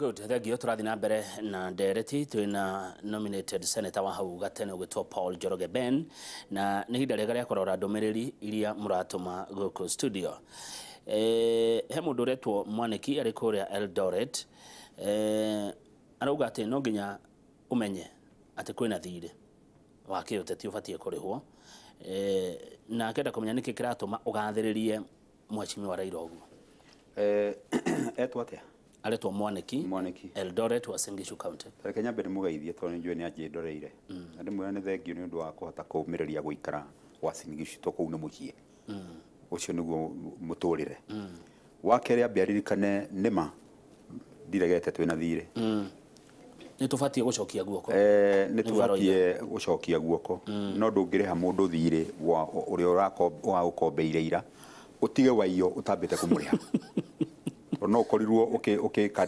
Good, thengio. Tũrathiĩ na mbere na ndereti. Twĩna nominated senator wa hau gatene ũgĩtwo Paul Njoroge Ben, na nĩ ihinda rĩega rĩa kũrora ndũmĩrĩri iria mũratũma gũkũ studio. He mũndũ ũretwo Mwanĩki arĩ kũrĩa Eldoret, arauga atĩ no nginya ũmenye atĩ kwĩna thirĩ wa kĩũteti ũbatiĩ kũrĩhwo, na akenda kũmenya nĩkĩ kĩratũma ũgathĩrĩrie mheshimiwa Raila ũguo. Etwo atĩa? Aretwo Mwanĩki. Mwanĩki. Eldoret, Uasin Gishu County. Reke nyambe ndĩmũgeithie tondũ nĩ njũĩ nĩ anjĩndoreire, na ndĩmwĩra nĩ thengio nĩ ũndũ wa kũhota kũũmĩrĩria gũikara Uasin Gishu to kũu nĩ mũciĩ ũcio nĩguo mũtũrĩre. Wa kerĩ, ambe aririkane nĩma ndiregete twĩna thirĩ. Nĩ tũbatiĩ gũcokia guoko. Nĩ Nĩguo aroiga. Tũbatiĩ gũcokia guoko, no ndũngĩrĩha mũndũ thirĩ wa ũrĩa ũragũkombeire ira, ũtige waiyo ũtambĩte kũmũrĩha. Tondũ no ũkorirwo ũkĩka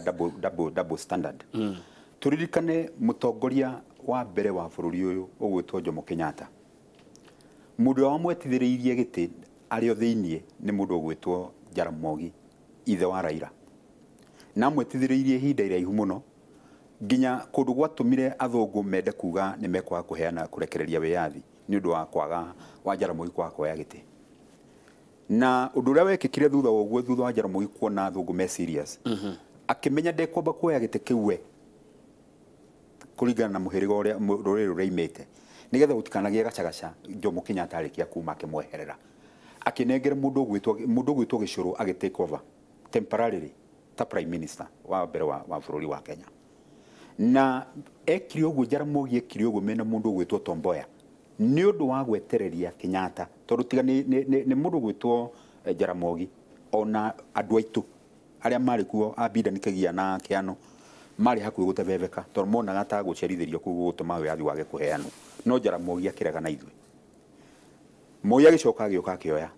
double standard. Tũririkane mũtongoria wa mbere wa bũrũri ũyũ ũgwĩtwo Jomo Kenyatta, mũndũ ũrĩa wamwetithĩrĩirie gĩtĩ arĩ o thĩiniĩ nĩ mũndũ ũgwĩtwo Jaramogi, ithe wa Raila, na amwetithĩrĩirie ihinda iraihu mũno nginya kũndũ gwatũmire athũngũ mende kuga nĩ mekwaga kũheana kũrekereria wĩyathi nĩ ũndũ wa kwaga wa Jaramogi kwaga kuoya gĩtĩ. Na ũndũ ũrĩa wekĩkire thutha wa ũguo, thutha wa Jaramogi kuona athũngũ me serious, akĩmenya ndekwamba kuoya gĩtĩ kĩu we kũringana na mũhĩrĩga ũrĩa rũrĩrĩ rũrĩa aimĩte, nĩgetha gũtikanagĩe gacagaca. Jomo Kenyatta arĩkia kuma akĩmweherera, akĩnengera mũndũ ũgwĩtwo Gĩcũrũ agĩ take over temporarily ta prime minister wa mbere wa bũrũri wa Kenya. Na ekire ũguo, Jaramogi ekire ũguo mena mũndũ ũgwĩtwo Tom Mboya nĩ ũndũ wa gwetereria Kenyatta, tondũ tiga nĩ mũndũ ũgwĩtwo Jaramogi, ona andũ aitũ arĩa marĩ kuo a Binda Kĩgia na Kĩano marĩ hakuhĩ gũtebebeka, tondũ monaga ta gũcerithĩrio kũu gũgũtũma wĩyathi wage kũheanwo. No Jaramogi akĩrega na ithuĩ. Moi agĩcoka agĩũka akĩoya,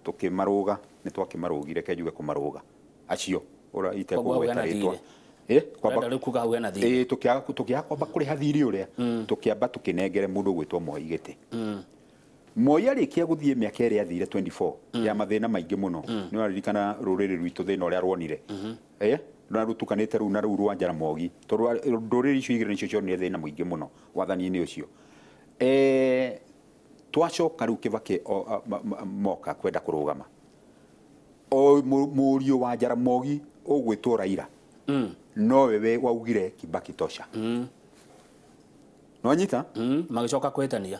tũkĩmarũga, nĩ twakĩmarũgire, reke njuge kũmarũga acio ũrĩa Koguo hau itekũgweta hena rĩtwa. thirĩ. Kwamba Ũrenda rĩu kuga hau hena thirĩ? Ĩ, tũkĩaga kwamba kũrĩha thirĩ ũrĩa, tũkĩamba tũkĩnengere mũndũ ũgwĩtwo Moi gĩtĩ. Moi arĩkia gũthiĩ, mĩaka ĩrĩa athire 24 ya mathĩna maingĩ mũno, nĩ ũraririkana rũrĩrĩ rwitũ thĩna ũrĩa ruonire, na rũtukanĩte rũu na rũu rwa Jaramogi, tondũ ndũrĩrĩ icio igĩrĩ nĩcio cionire thĩna mũingĩ mũno wathani-inĩ ũcio. Twacoka rĩu Kĩbakĩ moka kwenda kũrũgama, o mũriũ wa Jaramogi ũgwĩtwo Raila nowe we waugire "Kibaki tosha". Nwanyita? Magĩcoka kũhĩtania.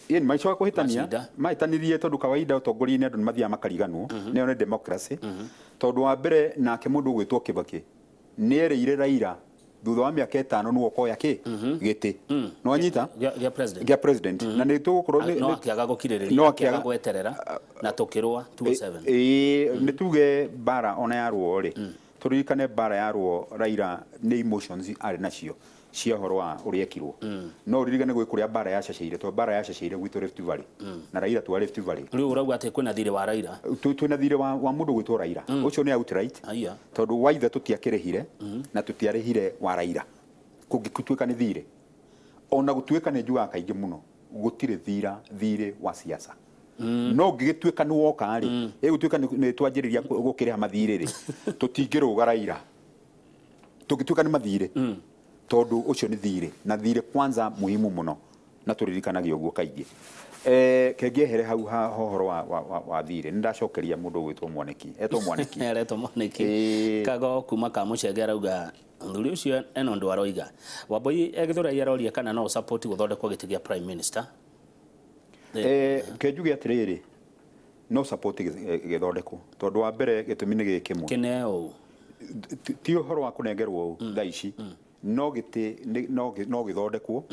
Ĩni, magĩcoka kũhĩtania. Macinda. Mahĩtanirie tondũ kawaida ũtongoria-inĩ andũ nĩ mathiaga makariganwo, nĩyo nĩ democracy. Tondũ wa mbere nake mũndũ ũgwĩtwo Kĩbakĩ nĩ erĩire Raila thutha wa mĩaka 5 nĩwe ũkoya kĩ gĩtĩ. Nwanyita? Gĩa president. Gĩa president, na nĩ tũgũkorwo No akĩaga gũkirĩrĩria, no akĩaga gweterera na tũkĩrũa 2007. Ĩĩ, nĩ tuge mbara ona ya ruo rĩ, tũririkane mbara ya ruo, Raila nĩ emotions arĩ nacio cia ũhoro wa ũrĩa ekirwo. No ũririkane gwĩ kũrĩa mbara yacaceire, tondũ mbara yacaceire gwitũ Rift Valley, na Raila twa Rift Valley. Rĩu ũrauga atĩ kwĩna thirĩ wa Raila? Twĩna thirĩ wa mũndũ gwĩtwo Raila ũcio nĩ outright, Aya. tondũ wa ithe tũtiakĩrĩhire na tũtiarĩhire wa Raila. Kũngĩtuĩka nĩ thirĩ, ona gũtuĩka nĩ njugaga kaingĩ mũno gũtirĩ thirĩ wa siasa, no ũngĩgĩtuĩka nĩ woka rĩ, ĩgũtuĩka nĩ twanjĩrĩria gũkĩrĩha mathirĩ rĩ, tũtingĩrũga Raila tũngĩtuĩka nĩ mathirĩ, tondũ ũcio nĩ thirĩ, na thirĩ kwanza muhimu mũno, na tũririkanage ũguo kaingĩ. Kengĩehere hau ha ũhoro wa thirĩ, nĩ ndacokeria mũndũ ũgwĩtwo Mwanĩki, etwo Mwanĩki. Aretwo Mwanĩki. Ĩĩ. Kago kuma Kamũcenge arauga mũthuri ũcio ena ũndũ aroiga. Wambui Gĩthũrai aroria kana no support gũthondekwo gĩtĩ gĩa prime minister. Kenjuge atĩrĩrĩ, no support gĩthondekwo, tondũ wa mbere gĩtũmi nĩ gĩkĩ kĩmwe. Kĩneo ũũ. Ti ũhoro wa kũnengerwo ũũ thaa ici, no gĩtĩ no gĩthondekwo,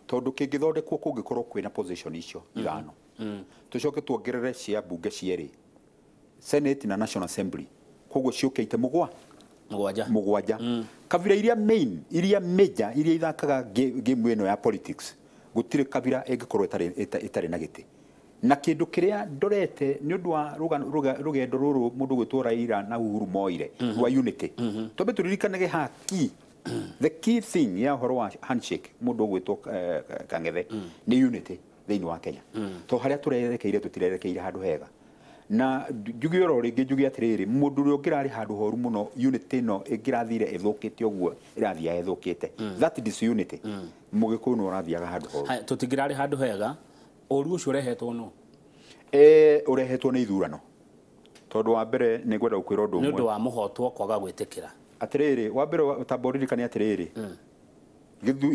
tondũ kĩngĩthondekwo kũngĩkorwo kwĩna position icio ithano, tũcoke tuongerere cia mbunge cierĩ, Senate na National Assembly, koguo ciũkĩte mũgwa 7. 7. Kabira iria main, iria major, iria ithakaga game ĩno ya politics, gũtirĩ kabira ĩngĩkorwo ĩtarĩ na gĩtĩ. Na kĩndũ kĩrĩa ndorete nĩ ũndũ wa rũgendo rũrũ mũndũ gwĩtwo Raila na Uhuru moire rwa unity, twambe tũririkanage ha key, the key thing ya ũhoro wa handshake mũndũ ũgwĩtwo Kang'ethe nĩ unity thĩinĩ wa Kenya, to harĩa tũrerekeire tũtirerekeire handũ hega. Na njuge oro rĩngĩ njuge atĩrĩrĩ, mũndũ ũrĩa ũngĩrarĩ handũ horu mũno unity ĩno ĩngĩrathire ĩthũkĩte ũguo ĩrathiaga ĩthũkĩte, that disunity, Mũgĩkũyũ nĩ ũrathiaga handũ horu. Tũtingĩrarĩ handũ hega. Ũru ũcio ũrehetwo no ũrehetwo nĩ ithurano, tondũ wa mbere nĩ ngwenda gũkwĩra ũndũ ũmwe nĩ ũndũ wa mũhotwo kwaga gwĩtĩkĩra. Atĩrĩrĩ, wa mbere tamba ũririkane atĩrĩrĩ,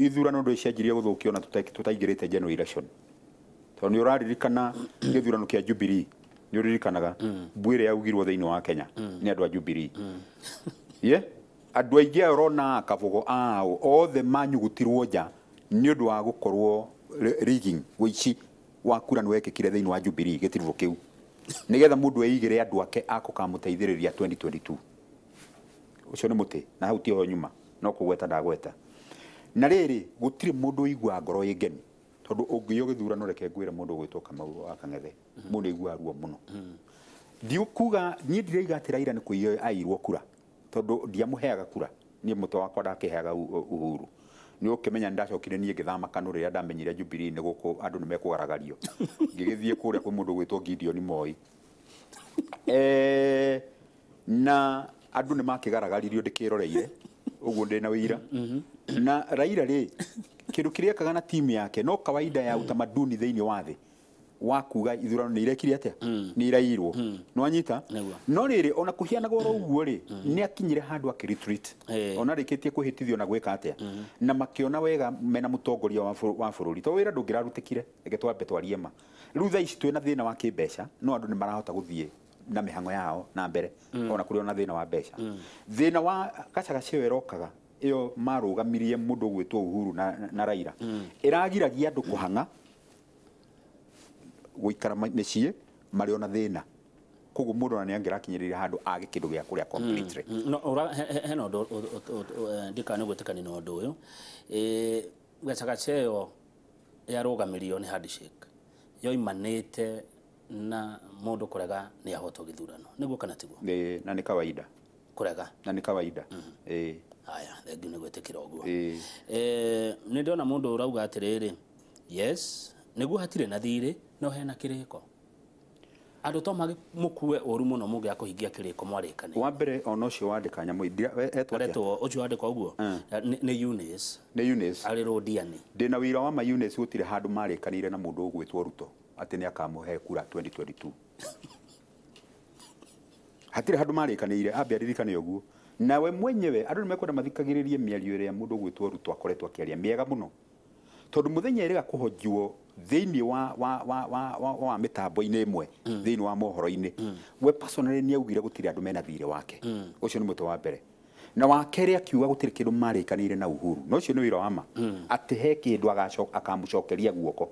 ithurano ndũ cianjirie gũthũkio na tũtaingĩrĩte general election, tondũ nĩ ũraririkana gĩthurano kĩa Jubilee, nĩ ũririkanaga mbuĩ ĩrĩa yaugirwo thĩinĩ wa Kenya nĩ andũ a Jubilee. Ye andũ aingĩ aya ũrona Kabogo ao othe manyugutirwo nja nĩ ũndũ wa gũkorwo rigging, ũici wa kura nĩ wekĩkire thĩinĩ wa Jubilee gĩtiribũ kĩu, nĩgetha mũndũ eigĩre andũ ake a kũkamũteithĩrĩria 2022. Ũcio nĩ mũtĩ na hau tiho nyuma no kũgweta ndagweta. Na rĩrĩ, gũtirĩ mũndũ ũiguaga ngoro ĩ ngeni, tondũ ũngĩiywo gĩthurano, reke ngwĩre mũndũ ũgwĩtwo Kamau wa Kang'ethe, mũndũ aiguaga ruo mũno. Ndiũkuga niĩ ndiraiga atĩ Raila nĩ kũiywo aiyirwo kura, tondũ ndiamũheaga kura niĩ, mũtwe wakwa ndakĩheaga Uhuru. Nĩ ũkĩmenya nĩndacokire niĩ ngĩthama Kanu rĩrĩa ndamenyire Jubilee nĩ gũkũ andũ nĩ mekũgaragario, ngĩgĩthiĩ kũrĩa kwĩ mũndũ ũgwĩtwo Gideon Moi. Na andũ nĩ makĩgaragaririo ndĩkĩroreire ũguo ndĩna wĩira. Na Raila rĩ, kĩndũ kĩrĩa ekaga na timu yake no kawaida ya utamaduni thĩinĩ wa thĩ wa kuga ithurano nĩ irekire atĩa, nĩ iraiyirwo, nĩwanyita. No rĩrĩ, ona kũhianaga oro ũguo rĩ, nĩ akinyire handũ akĩ retreat, ona rĩkĩtie kwĩhĩtithio na gwĩka atĩa, na makĩona wega mena mũtongoria wa bũrũri, tondũ wĩra ndũngĩrarutĩkire. Reke twambe twarie ma. Rĩu thaa ici twĩna thĩna wa kĩmbeca, no andũ nĩ marahota gũthiĩ na mĩhang'o yao na mbere, ona kũrĩ ona thĩna wa mbeca. Thĩna wa gacagaca ĩyo ĩrokaga ĩyo marũgamirie mũndũ ũgwĩtwo Uhuru na Raila, ĩragiragia andũ kũhang'a gũikara mĩciĩ marĩ ona thĩna, koguo mũndũ ona nĩ angĩrakinyĩrĩria handũ age kĩndũ gĩa kũrĩa completely. No ura hena ũndũ ndikana nĩ gwĩtĩkania na ũndũ ũyũ. Gacagaca ĩyo yarũgamirio nĩ handshake yoimanĩte na mũndũ kũrega nĩ ahotwo gĩthurano, nĩguo kana tiguo? Na nĩ kawaida kũrega, na nĩ kawaida. Haya, thengiũ nĩ gwĩtĩkĩra ũguo. Nĩ ndĩrona mũndũ ũrauga atĩrĩrĩ, yes, nĩguo hatirĩ na thirĩ no hena kĩrĩko, andũ to mũkue ũru mũno mũngĩaga kũhingia kĩrĩko mwarĩkanĩire. Wa mbere ona ũcio wandĩka nyamũ etwo atĩa? Aretwo ũcio wandĩka ũguo nĩ Eunice. Nĩ Eunice. Arĩ Rũndiani. Ndĩna wĩira wa ma Eunice gũtirĩ handũ marĩkanĩire na mũndũ ũgwĩtwo Ruto atĩ nĩ akamũhe kura 2022. Hatirĩ handũ marĩkanĩire, ambe aririkane ũguo. Nawe mwenyewe andũ nĩ mekwenda mathikagĩrĩrie mĩario ĩrĩa mũndũ ũgwĩtwo Ruto akoretwo akĩaria mĩega mũno, tondũ mũthenya ĩrĩga kũhonjwo thĩinĩ wa mĩtambo-inĩ ĩmwe, thĩinĩ wa mohoro-inĩ, we personally nĩ augire gũtirĩ andũ mena thirĩ wake. Ũcio nĩ mũtwe wa mbere. Na wa kerĩ akiuga gũtirĩ kĩndũ marĩkanĩire na Uhuru, na ũcio nĩ wĩra wa ma, atĩ he kĩndũ akamũcokeria guoko.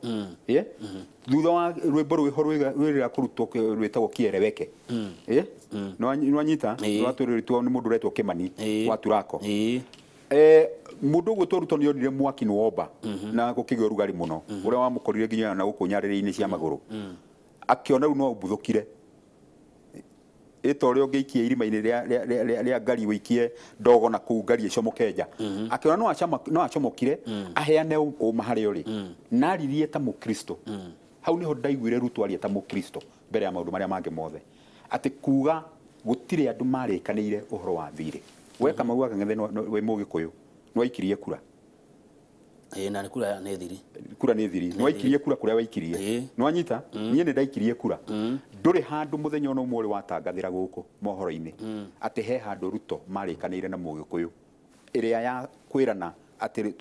Thutha wa rwĩmbo rwĩho rwĩrĩga kũrutwo rwĩtagwo Kiereweke, nĩwanyita, rwatũrĩtwo nĩ mũndũ ũretwo Kĩmani wa Turako. Mũndũ ũgwĩtwo Ruto nĩ onire mwaki nĩ womba na gũkĩgĩa ũrugarĩ mũno ũrĩa wamũkorire nginya na gũkũ nyarĩrĩ-inĩ cia magũrũ, akĩona rĩu no ũbuthũkire ĩta ũrĩa ũngĩikia irima-inĩ rĩa ngari ũikie ndogo na kũu ngari ĩcomoke nja. Akĩona no acomokire aheane ũma harĩa ũrĩ, na aririe ta Mũkristo. Hau nĩho ndaiguire Ruto aria ta Mũkristo mbere ya maũndũ marĩa mangĩ mothe, atĩ kuga gũtirĩ andũ marĩkanĩire ũhoro wa thirĩ. We Kamau wa Kang'ethe wĩ Mũgĩkũyũ, nĩwaikirie kura. Na nĩ kura nĩ thiri. Kura nĩ thiri. Nĩwaikirie kura kũrĩa waikirie. Nĩwanyita? Niĩ nĩ ndaikirie kura. Ndũrĩ handũ mũthenya ona ũmwe ũrĩ watangathĩra gũkũ mohoro-inĩ atĩ he handũ Ruto marĩkanĩire na Mũgĩkũyũ ĩrĩa ya kwĩrana atĩ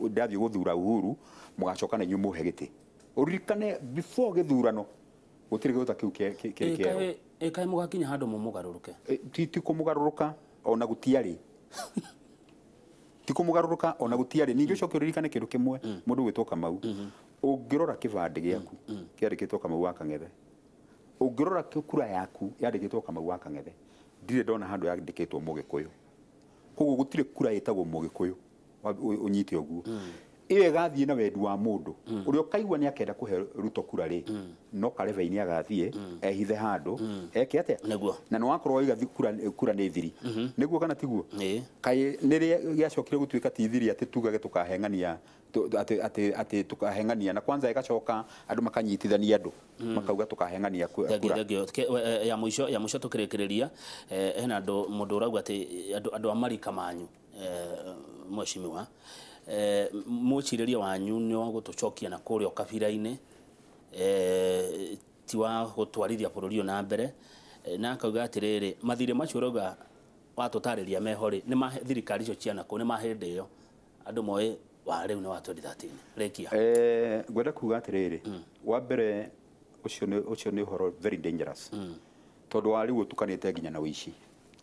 ndathiĩ gũthura Uhuru mũgacoka na inyuĩ mũhe gĩtĩ. Ũririkane before gĩthurano gũtirĩ gĩũta kĩu kĩerũ. Ĩkaĩ mũgakinya handũ mũmũgarũrũke? Ti kũmũgarũrũka ona gũtiarĩ. Ti kũmũgarũrũka ona gũtiarĩ. Ningĩ ũcoke ũririkane kĩndũ kĩmwe, mũndũ ũgwĩtwo Kamau, ũngĩrora kĩbandĩ gĩaku kĩandĩkĩtwo Kamau wa Kang'ethe, ũngĩrora kura yaku yandĩkĩtwo Kamau wa Kang'ethe, ndirĩ ndona handũ yandĩkĩtwo Mũgĩkũyũ. Koguo gũtirĩ kura ĩtagwo Mũgĩkũyũ, ũnyite ũguo. Ĩyo ĩgathiĩ na wendi wa mũndũ ũrĩa ũkaigua nĩ akenda kũhe Ruto kura rĩ, no karebe-inĩ agathiĩ ehithe handũ eke atĩa. Nĩguo. Na nĩ wakorwo waiga kura nĩ thiri, nĩguo kana tiguo? Ĩĩ. Kaĩ nĩrĩ gĩacokire gũtuĩka ti thiri atĩ tugage tũkaheng'ania atĩ tũkaheng'ania, na kwanza ĩgacoka andũ makanyitithania andũ makauga tũkaheng'ania Thengiũ, kura. Thengiũ. Ya mũico tũkĩrĩkĩrĩria, hena andũ mũndũ ũrauga atĩ andũ a marika manyu, mheshimiwa, mwĩcirĩrie wanyu nĩ wa gũtũcokia na kũrĩa ũkabira-inĩ, ti wa gũtwarithia bũrũri ũyũ na mbere. Na akauga atĩrĩrĩ, mathirĩ macio ũrauga watũtarĩria meho rĩ, nĩ ma thirikari icio cia nakũu, nĩ ma hĩndĩ ĩyo andũ moĩ wa rĩu nĩ wa 2013. Rĩkia. Ngwenda kuga atĩrĩrĩ, wa mbere ũcio nĩ ũhoro very dangerous, tondũ wa rĩu ũtukanĩte nginya na ũici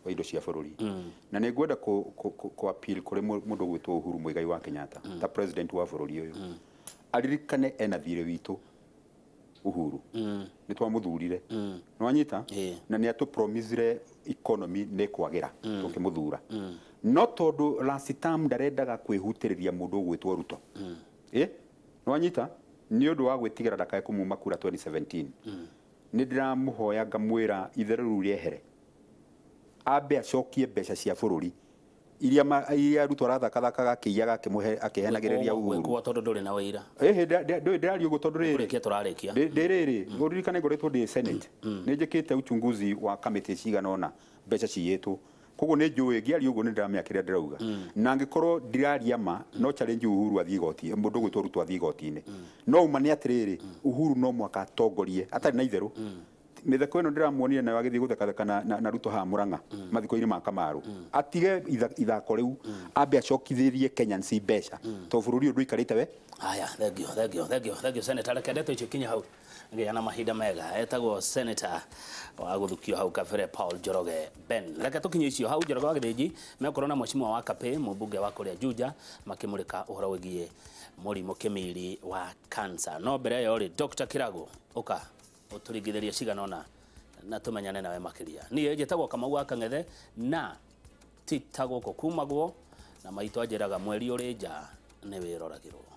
wa indo cia bũrũri. Na nĩ ngwenda kũ appeal kũrĩ mũndũ ũgwĩtwo Uhuru Muigai wa Kenyatta ta president wa bũrũri ũyũ, aririkane ena thirĩ witũ. Uhuru nĩ twamũthurire, nĩwanyita? Ĩĩ. Na nĩ atũpromisire economy nĩ kwagĩra tũkĩmũthura, no tondũ last term ndarendaga kwĩhutĩrĩria mũndũ ũgwĩtwo Ruto, ĩ nĩwanyita, nĩ ũndũ wa gwĩtigĩra ndakae kũmuma kura 2017, nĩ ndĩramũhoya ngamwĩra itherũ rĩu rĩehere, ambe acokie mbeca cia bũrũri iria Ruto arathakathakaga akĩiyaga akĩmũhe akĩhenagĩrĩria Uhuru. Gwĩkwo tondũ ndũrĩ na wĩra. Ĩhĩ, ndĩraria ũguo tondũ rĩrĩ, Kũrĩkia tũrarĩkia. Ndĩrĩrĩ ũririkane ngoretwo ndĩ Senate, nĩ njĩkĩte uchunguzi wa kamĩtĩ cigana ũna mbeca ciyĩtwo, koguo nĩ njũĩ ngĩaria ũguo nĩ ndĩramenya kĩrĩa ndĩrauga. Na angĩkorwo ndiraria ma, no challenge Uhuru athiĩ igoti, mũndũ ũgwĩtwo Ruto athiĩ igoti-inĩ. No uma nĩ atĩrĩrĩ, Uhuru no mwaka atongorie atarĩ na itherũ. Mĩtheko ĩno ndĩramuonire nayo agĩthiĩ gũthekatheka na Ruto haha Murang'a mathiko-inĩ ma Kamaru, atige ithako rĩu, ambe acokithĩrie Kenyans mbeca tondũ bũrũri ũyũ ndũikarĩte we. Haya, thengio, thengio, thengio, thengio, Senator. Reke ndeto icio kinye hau ngĩa na mahinda mega. Etagwo Senator wa gũthukio hau kabere Paul Njoroge Ben. Reke tũkinye icio hau. Njoroge wa Gĩthĩnji mekorwo na mheshimiwa wa Kapĩ, mũmbunge wa kũrĩa Juja, makĩmũrĩka ũhoro wĩgiĩ mũrimũ kĩmiri wa cancer. No mbere ĩyo rĩ, Dr. Kirago, ũka ũtũringithĩrie cigana ũna na tũmenyane nawe makĩria. Niĩ njĩtagwo Kamau wa Kang'ethe, na ti ta gũkũ kumagwo na maitũ anjĩraga mweri ũrĩ nja nĩ wĩroragĩrwo.